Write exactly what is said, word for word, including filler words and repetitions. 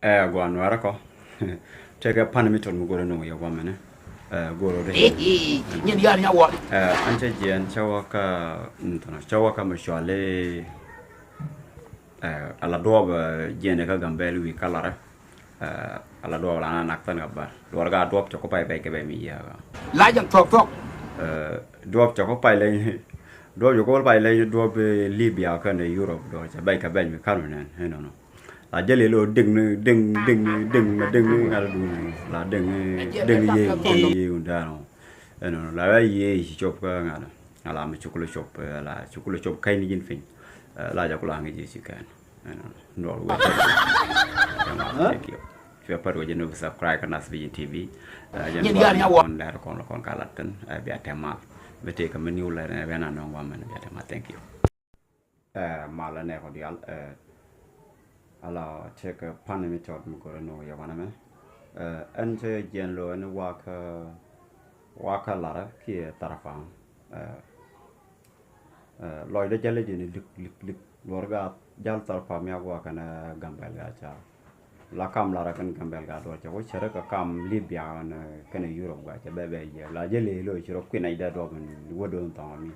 Ɛ guan wɛrɛ kɔ. Tekɛ pan mi tɔt mi go̱rɛ nuŋ yɛ guamɛnɛ. Ɛ go̱rɛ ri. Nyin yar nya wɔ. Ɛ an cɛ jiɛn cɛ wä ka ntɔnɔ cɛ wä ka mi cuali. Ɛ ala duɔp jiɛn ka Gambɛl wi̱i̱ ka larɛ. Ɛ ala duɔp la na nak than ka ba duɔr ka duɔp cɛ ko pay bɛy kɛ bɛy mi yɛ ka. La jɛn thɔk thɔk. Ɛ duɔp cɛ ko pay lɛ duɔp cɛ ko pay lɛ duɔp Libya kɛn Europe duɔp cɛ bɛy kɛ bɛy mi kan nɛn hɛ nɔnɔ. La jɛ lɛ lo ding ni ding ding ding ding ŋa̱l dun la ding ding ye ye undano. Ɛnɔ la la ye ci cop kä ŋa̱l. Ala mi cukul cop la cukul cop kay ni jin fin. La ja kula ngi ji ci kan. Ɛnɔ ndol we. Thank you. Cuɛ pat wä jɛ ni subscribe kä Nas Vision T V. Jɛ ni yar nya wɔ. Kɔn lɛr kɔn la kɔn ka lat thin bia tɛmal. Bɛ tëë kä mi niw lɛr bia na nɔŋ wamɛn bia tɛmal. Thank you. Ɛ malɛ nɛ kɔ dial ɛ ala tekɛ pan mi tɔt mi kɔrɛ nuŋ yɛ wanɛ mɛ. Ɛ ɛn cɛ jiɛn lo ɛn wakä wakä larɛ kiɛ tharɛ paŋ. Ɛ lɔcdä jälɛ jɛn lik lik lik luɔr ga jal tharɛ paŋ mi a guakä nɛ Gambɛl ga ca. La kam larɛ kɛn Gambɛl ga duɔr cɛ wä cɛ rɛ kɛ kam Libya kɛn Europe ga cɛ bɛ bɛ jɛ la jɛ lɛ lo ci rɔ kuinɛ jɛ dɔɔk ni wä do̱n thɔŋ mi.